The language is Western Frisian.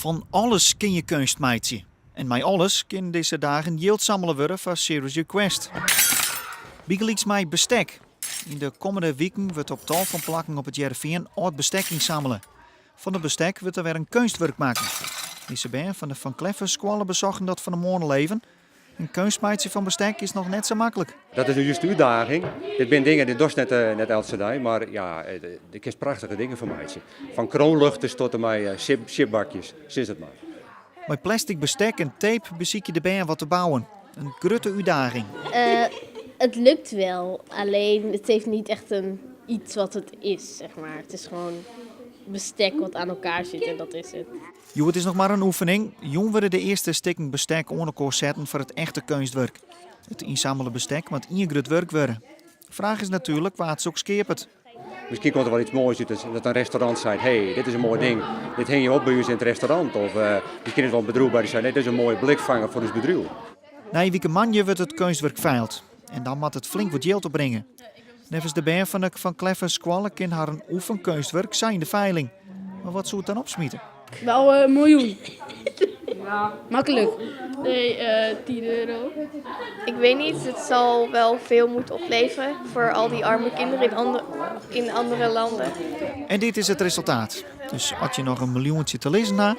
Fan alles kin je keunst meitsje. En mei alles kin dizze dagen jild sammele wurde foar Serious Request. Bygelyks mei bestek. Yn de kommende wiken wurdt op tal fan plakken op It Hearrenfean âld bestek ynsammele. Fan it bestek wurdt der wer in keunstwurk makke. Dizze bern fan de Van Kleffenskoalle besochten dat fan 'e moarn al even. In keunst meitsje fan bestek is noch net sa maklik. Dat is no just de útdaging. Dit binne dingen dy dochst net, eh, net eltse dei, mar ja, eh, der kinst prachtige dingen fan meitsje. Fan kroonluchters tot en mei eh, sip, sipbakjes, sis it mar. Mei plastic bestek en tape besykje de bern wat te bouwen. In grutte útdaging. Het lukt wel, alleen het heeft niet echt een iets wat het is, zeg maar. Het is gewoon bestek wat aan elkaar zit en dat is het. Hjoed is noch mar in oefening. Jûn wurde de earste stikken bestek oan elkoar setten foar it echte keunstwurk. It ynsammele bestek moat ien grut wurk wurde. Fraach is natuerlik wa't soks keapet. Miskien komt der wol iets moais út dat in restaurant seit, hey, dit is in moai ding, dit hingje op by ús yn it restaurant. Of uh, miskien is wol in bedriuw by dy seit, nee, dit is in moaie blikfanger foar ús bedriuw. Nije wike moandei wurdt it keunstwurk feild. En dan moat it flink wat jild opbringe. Neffens de bern fan de Van Kleffen skoalle kin harren oefenkeunstwurk sa yn de feiling. Mar wat soe it dan opsmite? Wel eh, een miljoen. Makkelijk. Nee, 10 euro. Ik weet niet, het zal wel veel moeten opleveren voor al die arme kinderen in andere landen. En dit is it resultaat. Dus as je noch in miljoentsje te lizzen ha.